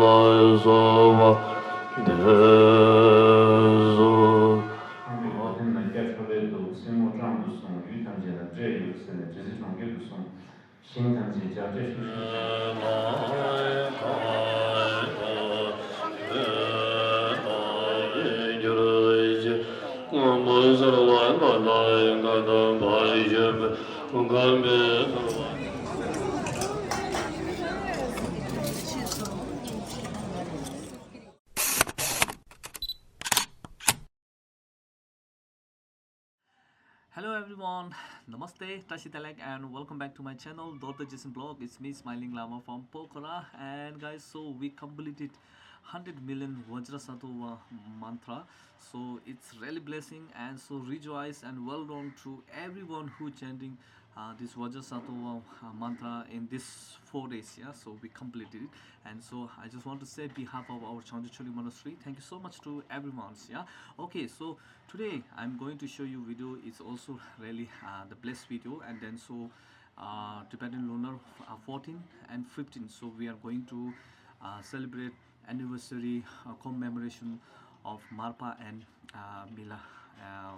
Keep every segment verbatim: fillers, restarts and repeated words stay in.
ལ་གསོལ་བ་འདེབས་སོ། ཁམས་པའི་ལོ་ཐེམ་ན་སྐྱ་ཁྲོ་ལེ་འདུག་སེན་མོ་སྤྲང་དུ་སོང་། ཡུལ་ཐམས་ཅད་ན་འདྲེ་ཡོད་ཟེར་ནས་འདྲེ་རྩི་གྲོང་ཁྱེར་དུ་སོང་། ཤིང་ཐམས་ཅད་ལྗགས་སྤྲེལ་ཤུར་ཤུར་བྱས། Hello everyone, Namaste, Tashi Talek, and welcome back to my channel, Dorda Jason Blog. It's me, Smiling Lama from Pokhara. And guys, so we completed hundred million Vajra Satowa mantra. So it's really blessing, and so rejoice and well done to everyone who chanting uh, this Vajra Satowa uh, mantra in this four days. Yeah, so we completed it. And so I just want to say behalf of our Changchuli Monastery, thank you so much to everyone. Yeah, okay, so today I'm going to show you video. It's also really uh, the blessed video, and then so uh, Tibetan lunar uh, fourteen and fifteen. So we are going to uh, celebrate anniversary uh, commemoration of Marpa and uh, Mila uh,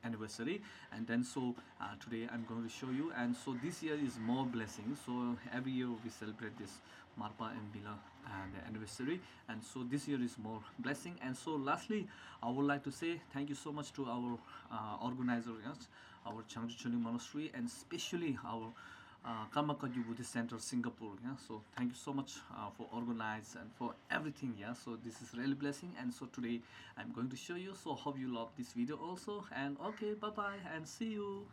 anniversary. And then so uh, today I'm going to show you. And so this year is more blessing. So every year we celebrate this Marpa and Mila uh, the anniversary. And so this year is more blessing. And so lastly, I would like to say thank you so much to our uh, organizer, yes, our Changchuli Monastery, and especially our uh, Karma Kagyu Buddhist Center, Singapore. Yeah, so thank you so much uh, for organize and for everything. Yeah, so this is really blessing. And so today I'm going to show you. So hope you love this video also. And okay, bye bye and see you.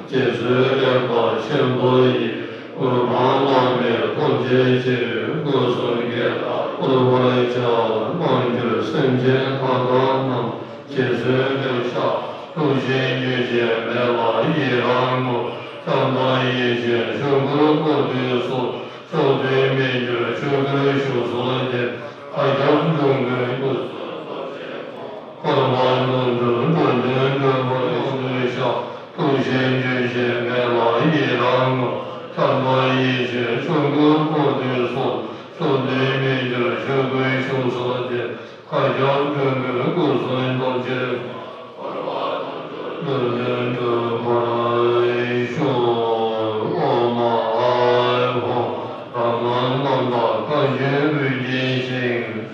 རྗེས་སུ་སླེབས་པ་ཆེན་པོ་ཡི། དངོས་པོ་བླ་མེད་ཐམས་ཅད་ཀྱི་སྐུ་གསུམ་གྱི་བསྐོར་བར་བྱ། མ་གྱུར་སེམས་ཅན་མཐའ་དག་རྣམས། རྗེས་སུ་སླེབས་ཤག་ཐུགས་རྗེའི་རྒྱུད་ཆེན་མེ་ལྷ་ཡི་རང་ངོ་། བྱམས་དང་ཡིད་བཞིན་ཆོས་སྐུར་བསྐོར་དུས་སུ། ཕྱོགས་དུས་མི་འགྱུར་ཆོས་སྐུར་བཞུགས་སོ་སྟེ། མཁའ་ཁྱབ་འགྲོ་ཀུན་སྐུ་གསུམ་རྡོ་རྗེ། འཁོར་བ་འགྲོ་དྲུག་འགྲོ་དོན་སྒྲོལ་བར་ཞུ་ཤག་ཐུགས་རྗེའི་རྒྱུད་ཆེན་མེ་ལྷ་ཡི་རང་ངོ་། བྱམས་དང་ཡིད་བཞིན་ཆོས་སྐུར་བསྐོར་དུས་སུ། ཕྱོགས་དུས་མི་འགྱུར་ཆོས་སྐུར་བཞུགས་སོ་སྟེ། མཁའ་ཁྱབ་འགྲོ་ཀུན་སྐུ་གསུམ་རྡོ་རྗེ། འགྲོ་དོན་སྒྲོལ་བར་ཤོག་ཨོཾ་ཨཱཿཧཱུྃ། ལྷ་སྔགས་རྣམ་དག་བཀའ་བརྒྱུད་དབུས་རྒྱས་ཤིང་།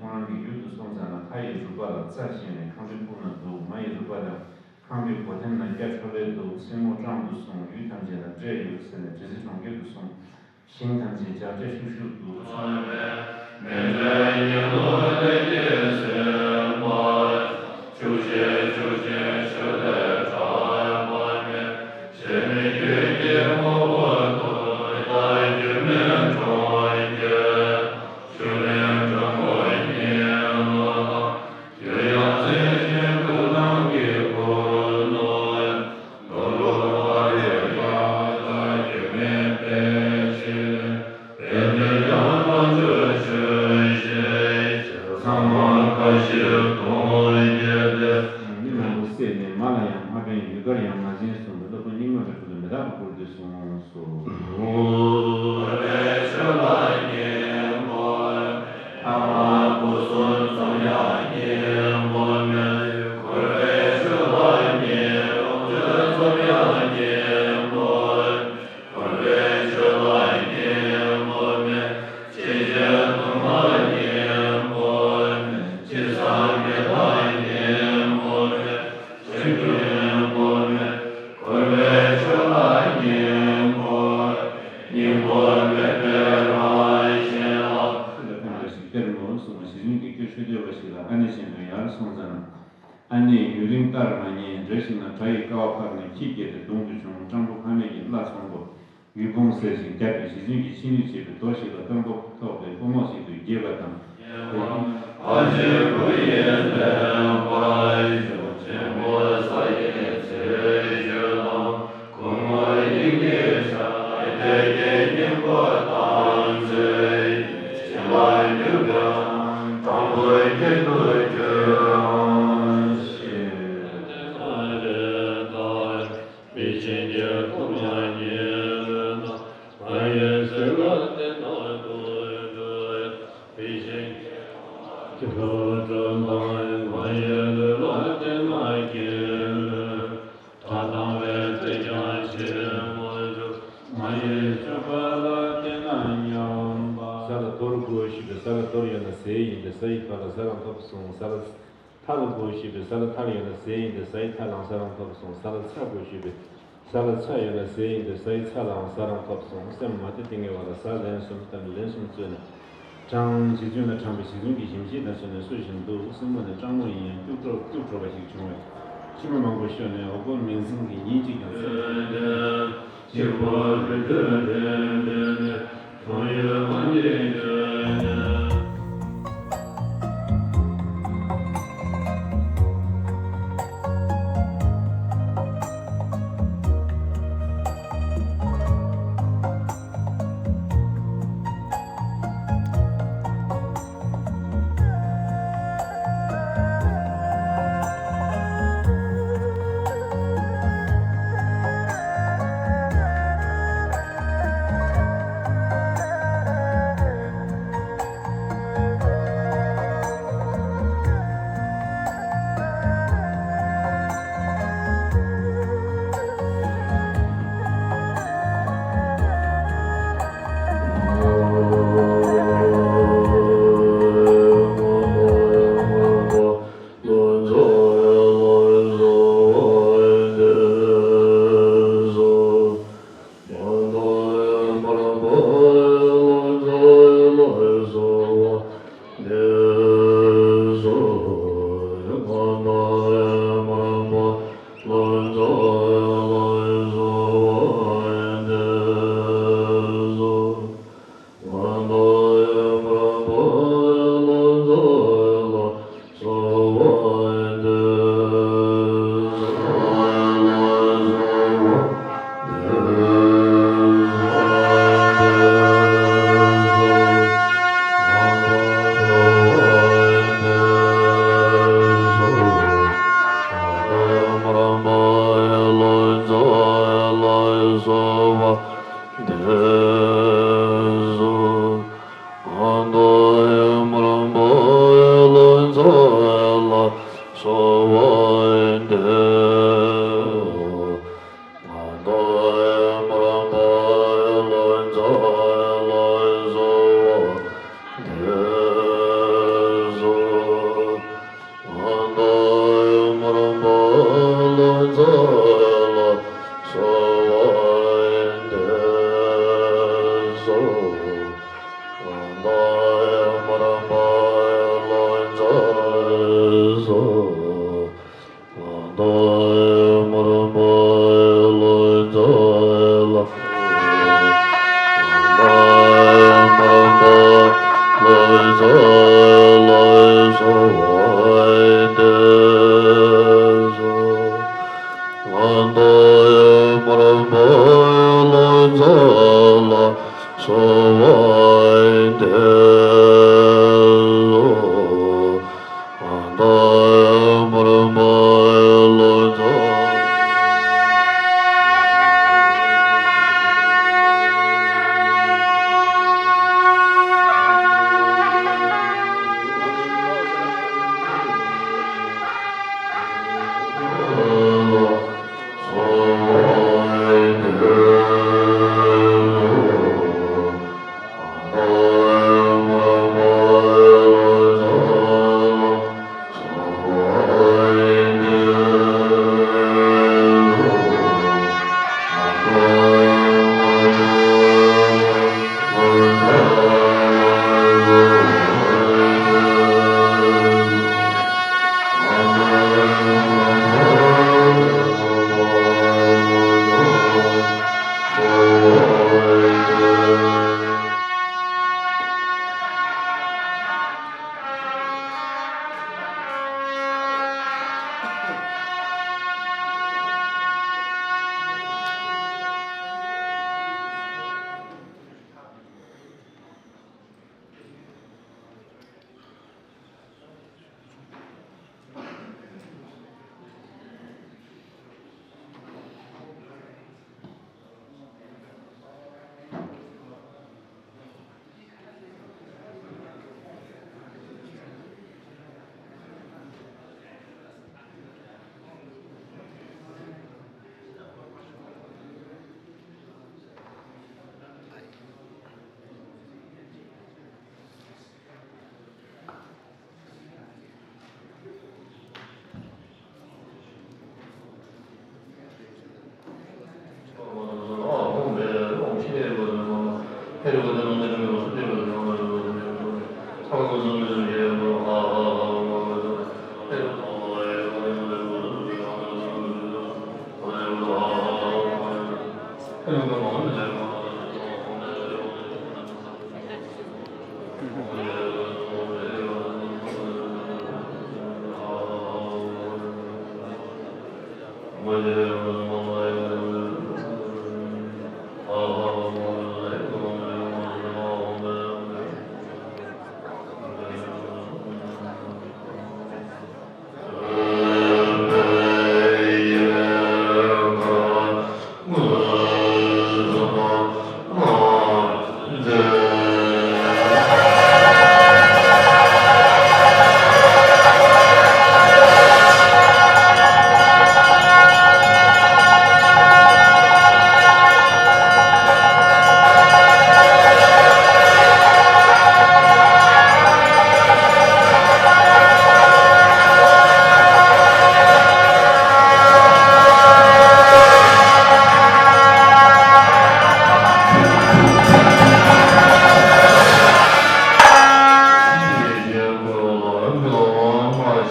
ཁོང་རང་གི་ཡུལ་དུ་སོང་ཙམ་ལ། ལྷ་ཡི་རུས་པ་ལ་རྩྭ་བཞེས་ནས། ཁང་ཁྲི་སྤུངས་ན་འདུག། མ་ཡི་རུས་པ་དང་། ཁང་པའི་སྒོ་ཐེམ་ན་སྐྱ་འཕྲོ་ལེ་འདུག། སེན་མོ་སྤྲང་དུ་སོང་། ཡུལ་ཐམས་ཅད་ན་འདྲེ་ཡོད་ཟེར་ནས། འདྲེ་སྲིན་གྲོང་ཁྱེར་དུ་སོང་། ཞིང་ཐམས་ཅད་ཇག་འདྲེ་ཤུག་ཤུག་འདུག། མེ་འདྲེ་གཉན་ལོ་ལས་སྐྱེས་ཟིན་པ། ཆུ་སྐྱེས་ཆུ་སྐྱེས་ཆུ་ལས་གྲགས་པ་མེད། ཞེ་མེད་རྒྱུད་ཀྱི་ངོ་བོ་སྟོན། ལྷ་རྒྱུད་སྨད་གྲོང་ཁྱེར། ཆུ་ལེན་སྤྲང་པོ་གཉན་ལོ་དང་། ཡང་རྩེ་ཆེན་ཀུན་བཟང་གི་འཁོར་ལོ། ནོར་བུ་ཕ་རི་ཡ་ལ་རྒྱུད་སྨད་པཎ་ཆེན། དཔལ་ལྡན་ཡང་དག་ཆོས་སྤྱོད་ཞེས། ཚང་མ་ཁ་ཞེ་གདོང་བརྒྱད་དེ། མི་མང་པོ་བསད་ནས། མ་ལ་ཡང་མ་ཕན་ཡུལ་དཀར་ཡང་མ་ཟིན་གསུངས་པས། སློབ་དཔོན་རྙིང་མ་པའི་ཁྲོད་དུ་མེ་སྟག་གི་སྐུར་བསྡུས་གསུངས་སོ། ལ་ཕན་པ་ཞིག་སྟེར་མོ་གསུངས་པ། རྗེ་བཙུན་གྱི་སྐུ་ཆོས་སྡེ་བ་ཞིག་ལ་ཨ་ནེ་ཅན་དུ་ཡར་སོང་ཙང་། ཨ་ནེ་ཡུན་རིང་ལྟར་མ་ཉལ། འགྲོ་ཞིག་ན་བྲག་གི་ཀ་བ་ཕར་ནས་ཁྱི་སྐད་དེ་གདོང་དུ་བྱུང་། སྤྲང་པོ་ཕ་མེས་ཀྱི་བླ་ཚོང་པོ་ཡུལ་སྤོང་ཟེར་ཞིང་བརྒྱབ་པས། རྗེ་བཙུན་གྱི་ཕྱི་སྣོད་བྱས་པའི་རྡོ་ཞིག་ལ་རྐང་པ་ཐོགས་པའི་ཕོ་མོ་ཞིག་ཏུ་གྱེས་པ་དང་། ཨ་ཕྱི་སྐུ་ཡི་ལེགས་པར་བཞུགས། ཆེན་པོ་ས་ཡི་ཚེ་ཞུ་དང་། ཁོ་མོ་ཡིད་ཀྱི་ཤ་དེ་ཀྱི་སྙིང་པོ་དང་མཛོད། ཤིང་ལ་འཇུག་པའི་དང་པོ་ཉིད་དུ་གྱུར་ཞེས། བི་ཤིང་གི་ཐོག་མ་ཉིད་ལ་ང་ཡི་ཟེར་བ་དེ་ནང་དུ་འགྲོ། བི་ཤིང་གི་ཐོག་མ་ཉིད་ལ་ང་ཡི་ལུས་ལ་དེ་ནང་གྱེན་ལ། བྲག་དང་བའི་རྩེ་ཀྱང་ཆེན་མོ་བྱུང་། ང་ཡི་སྤྱོད་པ་ལ་དེ་ན་མཉམ་པ། ས་ལ་དོར་དགོས་ཞེས་པའི་ས་ལ་དོར་ཡོད་ན་ཟས་ཡིན་ཏེ། ས་ཡི་ཐ་ལ་ས་རང་ཐོབ་སོང་། ས་ལ་ཐ་ལ་དགོས་ཞེས་པའི་ས་ལ་ཐ་ལ་ཡོད་ན་ཟས་ཡིན་ཏེ། ས་ཡི་ཐ་ལའང་ས་རང་ཐོབ་སོང་། ས་ལ་ཚ་དགོས་ཞེས་པའི་ས་ལ་ཚ་ཡོད་ན་ཟས་ཡིན་ཏེ། ས་ཡི་ཚ་ལའང་ས་རང་ཐོབ་སོང་། སེམས་མ་བདེ་སྟེ་ངལ་བ་ལ་ས་ལན་གསུམ་བཏབ་ནས་ལན་གསུམ་བཙོས་ནས། དྲངས། རྗེ་བཙུན་ལ་དྲངས་པས་རྗེ་བཙུན་གྱི་ཞིང་གཤེགས་དང་བཅས་ནས་གསོལ་བཞིན་དུ་སྲིན་མོ་ནི་སྤྲང་མོ་ཡིན་ཡང་སྐྱུག་བྲོ་སྐྱུག་བྲོ་བ་ཞིག་བྱུང་བས། མཆི་མ་མང་པོ་ཤོར་ནས་འོ་སྐོལ་མིང་སྲིང་གིས་ཉིན་གཅིག་ཀྱང་སེམས།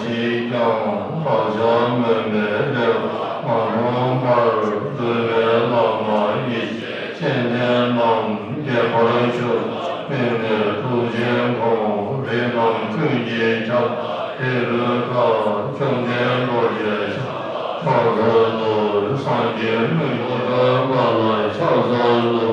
ཅེས་ཀྱང་བདག་ཅག་སྨོན་པའི་ལེའུ་མ་ལུས་པར་བསྡུས་པའི་བླ་མ་ཡེ་ཤེས་མཚན་ལྡན་རྣམས་དགྱེས་པར་ཞུ། སྨིན་གྲོལ་ཐུགས་རྗེའི་ཁོང་རིགས་རྣམས་ཀུན་གྱི་ཁྱབ་བདག་ཧེ་རུ་ཀ་བཅོམ་ལྡན་རྡོ་རྗེ་ཕྱག་འཚལ་ལོ། སངས་རྒྱས་མི་འགྱུར་དམ་པ་ལ་ཕྱག་འཚལ་ལོ།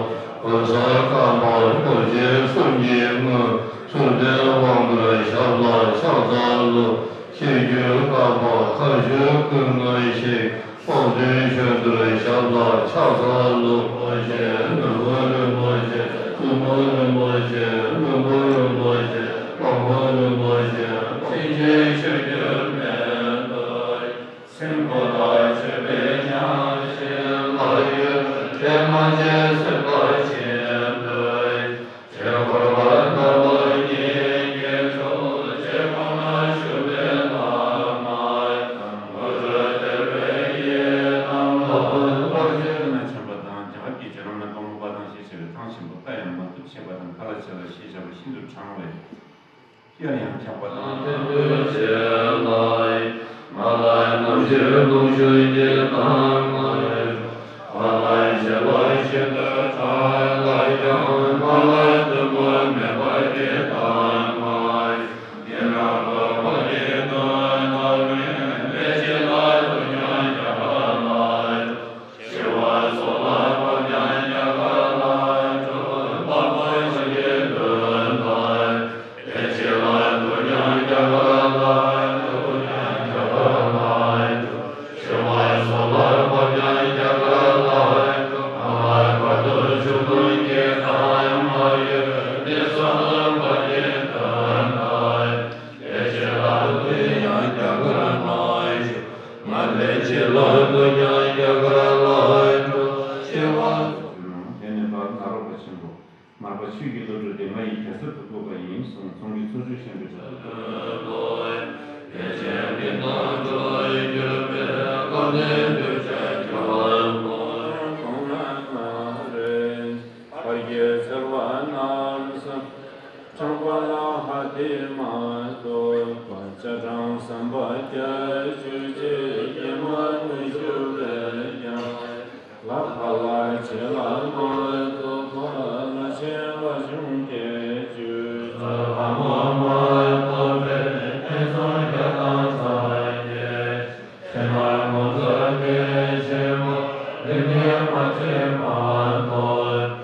གོས་དཀར་དཀར་དམར་རྡོ་རྗེ་གསུམ་གྱི་དངོས། གསུམ་ལྡན་དབང་པོའི་ཞབས་ལ་ཕྱག་འཚལ་ལོ། ཤེར་སྒྱུར་དཀར་པོ་ཁ་ཞུ་སྐུ་ལྔ་ཞིག་དཔལ་ལྡན་ཆོས་རྡོར་ཞབས་ལ་ཕྱག་འཚལ་ལོ། རིན་པོ་ཆེ་ལྷུན་པོ་རིན་པོ་ཆེ་བཙུན་མོ་རིན་པོ་ཆེ་ལྷུན་པོ་རིན་པོ་ཆེ་དཔལ་མོ་རིན་པོ་ཆེ་མཚན་ཅན་ཆོས་འགྱུར་མེད་དོ། སེམས་པ་དང་མཆོད་པའི་ཉམས་བཞེས་ལ་ཡོད་པའི་མ་བྱས་སེམས་དཔའ་ཆེན་པོས། ཆོས་འཁོར་བར་དག་པ་ཉིད་ཀྱི་ཚོགས་ཆོས་ཁོ་ན་ཞུགས་པའི་བླ་མ་དང་། དངོས་གྲུབ་སྟེར་བའི་ཡི་དམ་ལ་བར་ཆད་ན་ཆེན་པོ་དང་། རྒྱལ་ཁབ་ཀྱི་བྱེ་རོ་ནི་གང་བ་དང་ཞེས་བྱ་བའི་ཐང་ཆེན་པོ་ཀ་ཡང་མ་ཐུབ་ཆེ་བ་དང་། ཁ་ལ་ཆེ་ལ་ཞེས་བྱ་བ་ཤིན་ཏུ་གྲང་བས། དབྱར་ཡང་འཁྱག་པ་དང་། དེ་འདུ་བྱེད་ལ། ང་ལ་རྣམ་ཤེས་རླུང་ཤུགས་ཀྱི་དྭངས་མ། ང་ལ་བྱེད་པ་ཤིན་ཏུ་ཕྲ་ལ་ཡང་། ང་ལ་གཏི་མུག་མེད་པ་ཡི་དྭངས་མ། ཡིད་རང་གི་འཁོར་གྱི་དོན་དམ་ནི། ལས་བྱེད་ལ་དུ་ཀྱང་རྒྱ་གར་ལ། ཞི་བ་སོགས་ལ་བབ་ཀྱང་རྒྱ་གར་ལ་སྤྲོ། བླ་མ་ཞིག་གི་དོན་དང་། ལས་བྱེད་ལ་སྤྲོ་ཀྱང་རྒྱ་གར་ལ་སྤྲོ། སྤྲོ་ཀྱང་རྒྱ་གར་ལ་སྤྲོ། ཞི་བ་སོགས་ལ་བབ་ཀྱང་རྒྱ་གར་ལ་སྤྲོ། ཨ་མ་བར་དུ་ཆོས་དུང་གི་དྭངས་མ་ཡོད། གནས་སུ་བབ་ཀྱང་དོན་དང་། ལས་བྱེད་ལ་སྤྲོ་ཡང་རྒྱ་གར་ལ་སྤྲོ། ང་ལས་བྱེད་ལ་སྤྲོ་ཀྱང་རྒྱ་གར་ལ་སྤྲོ། ཞི་བ། དེ་ནས་ཕར་ནཱ་རོ་པ་ཆེན་པོ། མར་པ་ཆོས་ཀྱི་བློ་གྲོས་དེ་ང་ཡིས་རྒྱལ་སྲས་སུ་བཀུར་བ་ཡིན་གསུངས། ཚོང་གི་ཚོགས་མཆོད་བཤམས་པའི་སྒྲ་དང་། བར་གྱི་ཚལ་བ་རྣམས་སུ། ཕྲེང་བ་ལ་ཧ་དེ་མ་གཏོགས་པ། ཆ་གྲངས་བསམ་པ་བརྒྱད་ཅུ་གཅིག་སྙེ་མ་ཉི་ཤུ་བས་ཀྱང་། ལ་ཕ་ལ་བྱེད་ལ་མ་གཏོགས་པ། ལ་ཆེན་ལ་ཆུང་བརྒྱད་ཅུ། ལ་ཕ་མ་མ་གཏོགས་པའི་ངན་སོང་བརྒྱ་དང་རྩ་བརྒྱད། ཕྱི་མ་ངོ་མཚར་གྱི་ཕྱི་མ་རིགས་ངན་མ་བྱེད་མ་གཏོགས།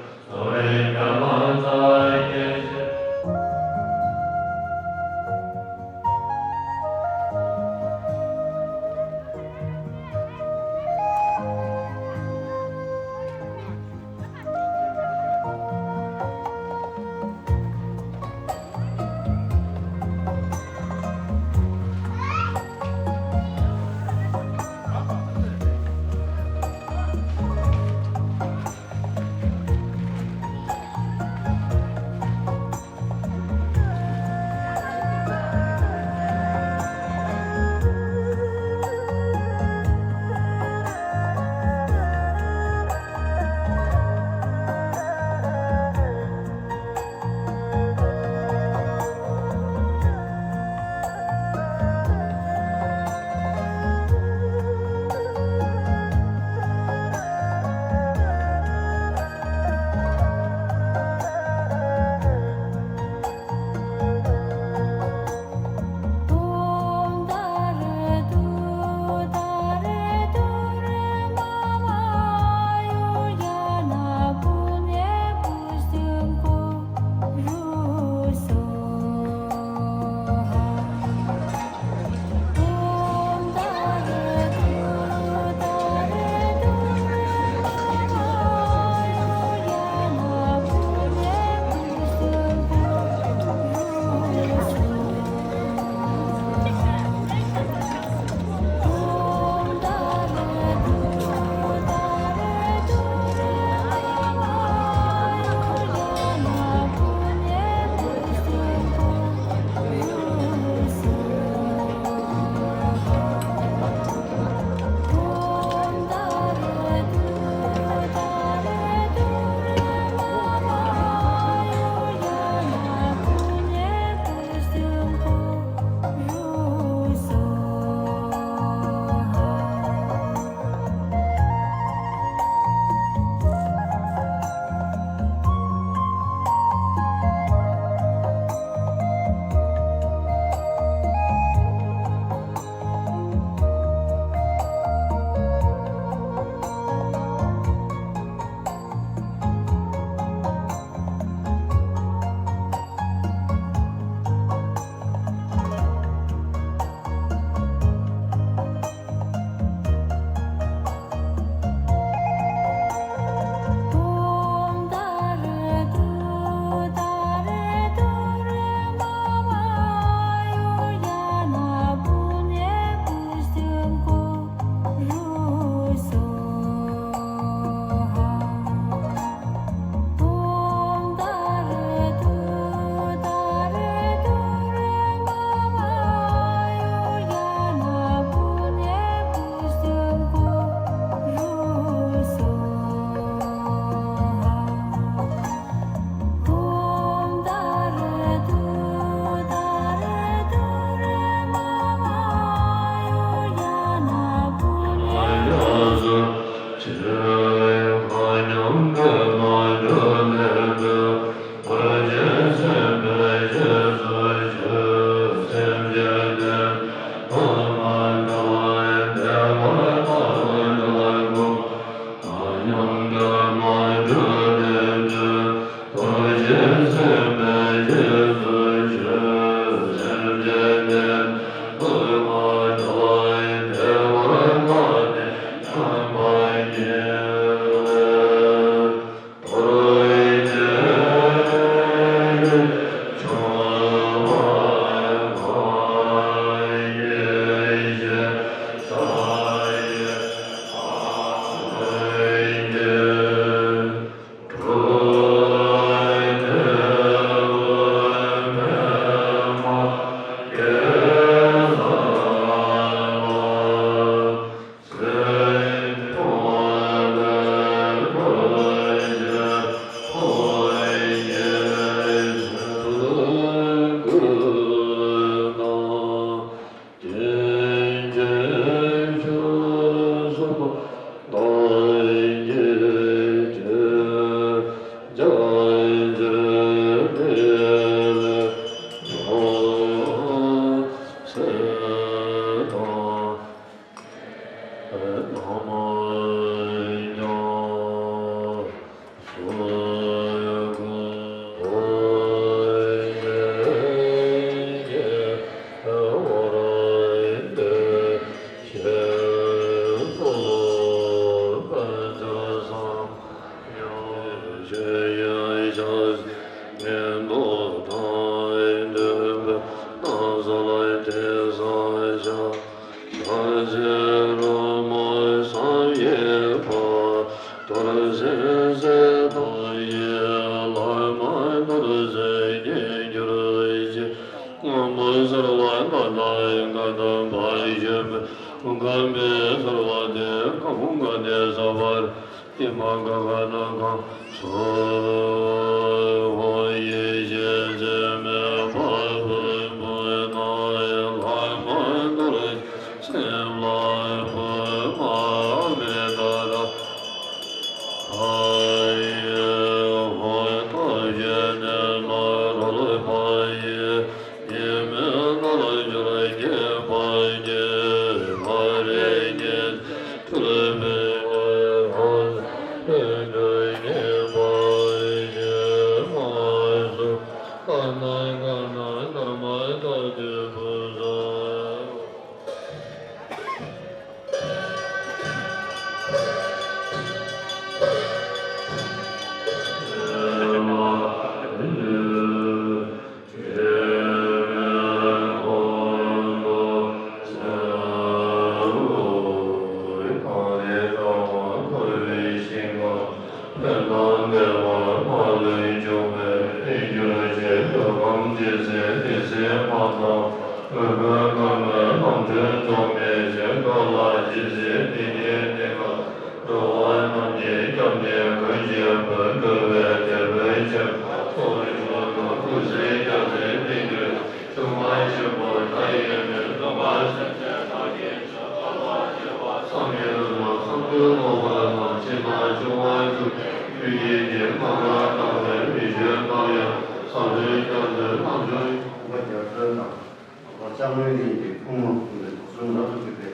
ལྕགས་སྨོན་གླིང་གི་ཁོངས་མི་ཁོངས་པའི་དོགས་ཟོན་རབ་ཏུ་གུས་པའི་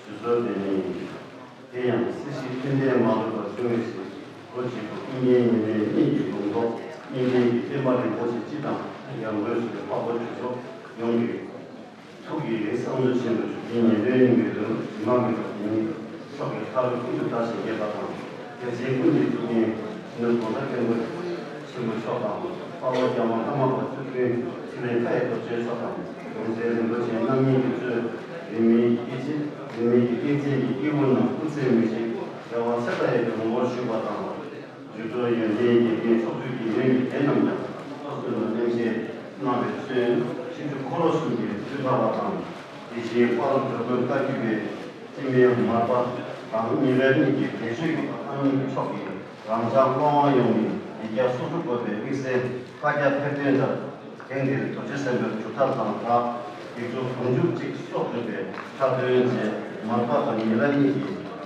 ཞུ་གསོལ་འདི་ནི་ཡིན། དེ་ཡང་སྲིད་ཞིའི་ལྷུན་གདན་མ་ལུས་པར་བྱུང་བའི་ཞིང་ལོ་གཅིག་ཏུ་ཀུན་མཁྱེན་ཉི་མའི་གཉེན་གྱི་ལུང་རྟོགས་གཉིས་ལྡན་གྱི་བསྟན་པ་རིན་པོ་ཆེ་སྤྱི་དང་ཡང་སྒོས་སུ་འཕགས་པ་ཁྱུ་མཆོག་ཡོངས་ཀྱི་ཐུགས་ཀྱི་ཡིད་བསམ་དུ་བཞིན་དུ་བཞུགས་ཀྱི་ཉན་ཐོས་སྙིང་པོའི་ལུས་ལུང་ཇི་མ་གི་ཐོག་དེ་ཉིད་མཆོག་གི་ལྷ་རོལ་ཀུན་ཏུ་བདག་གཞན་དགྱེས་པ་དང་། དེ་བཞིན་ཀུན་གྱི་གཙུག་རྒྱན་ནུབ་གོང་ས་སྐྱབས་མགོན་ཆེན་པོ་མཆོག་དང་། དཔའ་བོ་རྒྱལ་དབང་ཀརྨ་པ་གཙུག་ཕུད་ཚེ་རིང་མཁའ་ཡི་རྡོ་རྗེ་མཆོག་དང་། ཡོངས་འཛིན་རིན་པོ་ཆེ་རྣམ་གཉིས་ཀྱིས་གཙོས་རིས་མེད་ཀྱི་སྐྱེས་ཆེན་རིས་མེད་ཀྱི་སྐྱེས་ཆེན་གྱི་སྐྱེས་བུ་རྣམས་སྐུ་ཚེ་མི་ཤིགས་རྒྱལ་བ་ཚེ་མཐའ་ཡས་ཀྱི་ངོ་བོར་བཞུགས་པ་དང་། རྒྱུ་འགྲོ་ཡོན་ཏན་གྱི་རྒྱན་ཕྱོགས་བཅུ་གྱི་ཡོན་གྱི་རྒྱན་རྣམས་ཀྱང་ཐོག་ཏུ་ནས་གླེང་བཞེས་གནང་བའི་ཚུལ་ཕྱིན་དྲུག་འཁོར་ལོ་གསུམ་གྱི་ཚུལ་ཐར་བ་དང་། དེ་བཞིན་དཔལ་འབྲུག་པའི་བཀའ་བརྒྱུད་པའི་སྤྱི་མེས་མར་པ་དང་ཉེ་བའི་གཉིས་ཀྱི་བདེ་སྤྱོད་ཀྱི་ཨ་ནི་མཆོག་གིས་རང་ཅག་སློབ་དཔོན་ཡོངས་ནས་ཡིག་བརྒྱ་སོ་དྲུག་བཀོད་པའི་དམིགས་བསལ་བཀའ་རྒྱ་ཕེབས་དོན་ལྟར། ཐེངས་འདིར་རྡོ་རྗེ་སེམས་དཔའི་གྲུབ་མཐའ་དང་སྦྲགས་ཡིག་ཚོགས་དུང་ཕྱུར་གཅིག་སོགས་བསྒྲུབས་པའི་ཕྱག་དོན་མཛད། མར་པ་དང་ཉེ་བའི་གཉིས་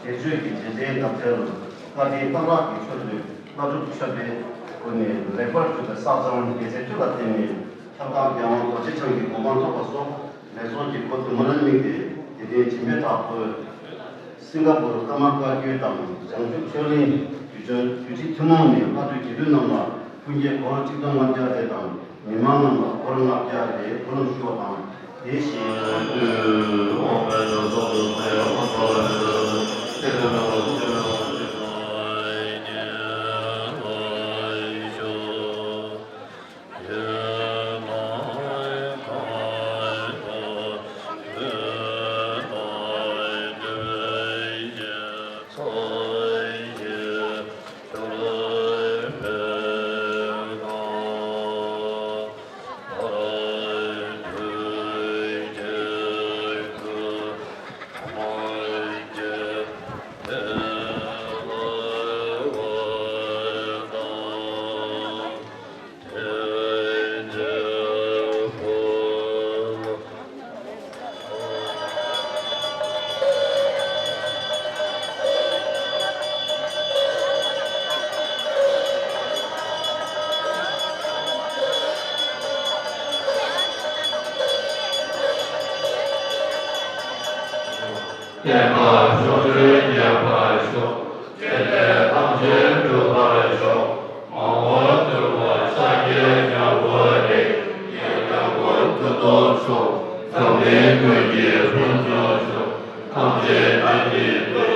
ཀྱིས་བདེ་སྤྱོད་ཀྱི་རྗེས་དྲན་དག་ཐེར་ལ་བཀའ་དྲིན་གཏང་རག་གི་ཆོས་ལུས་བླ་སྒྲུབ་མཆོད་པའི་སྒོ་ནས་ལེགས་པར་གྲུབ་པའི་བསགས་སྦྱང་དགེ་རྩའི་མཐུ་ལ་བརྟེན་ནས་ཁྱབ་བདག་རྒྱལ་དབང་རྡོ་རྗེ་འཆང་གི་གོ་འཕང་ཐོབ་པ་སོགས་ལེགས་ཚོགས་ཀྱི་གོ་དུ་མ་ལ་དམིགས་ཏེ་དགེ་ལྡན་སྦྱིན་པའི་བདག་པོས། སིང་ག་པུར་ཀརྨ་བཀའ་བརྒྱུད་དང་བྱང་ཆུབ་ཆོས་གླིང་རྒྱུད་སྦྱོར་རྒྱུད་ཁྲིད་ཐུན་མོང་ནས་བླ་སྤྲུལ་དགེ་འདུན་རྣམས་ལ་ ཀུན་གྱིས་སྒོར་ཆིག་སྟོང་ལྔ་བརྒྱ་རེ་དང་། མི་མང་རྣམས་ལ་སྒོར་ལྔ་བརྒྱ་རེ་ཕུལ་ལམ་ཞུ་བ་དང་། དེ་བཞིན། བརྟན་པར་ཤོག་འཕྲིན་རྒྱས་པར་ཤོག་འཕྲིན་ལས་ཐམས་ཅད་འགྲུབ་པར་ཤོག་མང་པོ་ཐོས་པ་ཤཱཀྱའི་ཉམས་པོ་ལེགས། ཉམས་པོ་མཐུ་སྟོབས་ཤོག་འཛམ་གླིང་ཀུན་གྱི་ཕུན་ཚོགས་ཤོག་ཐམས་ཅད་བདག་གིས་བདེ།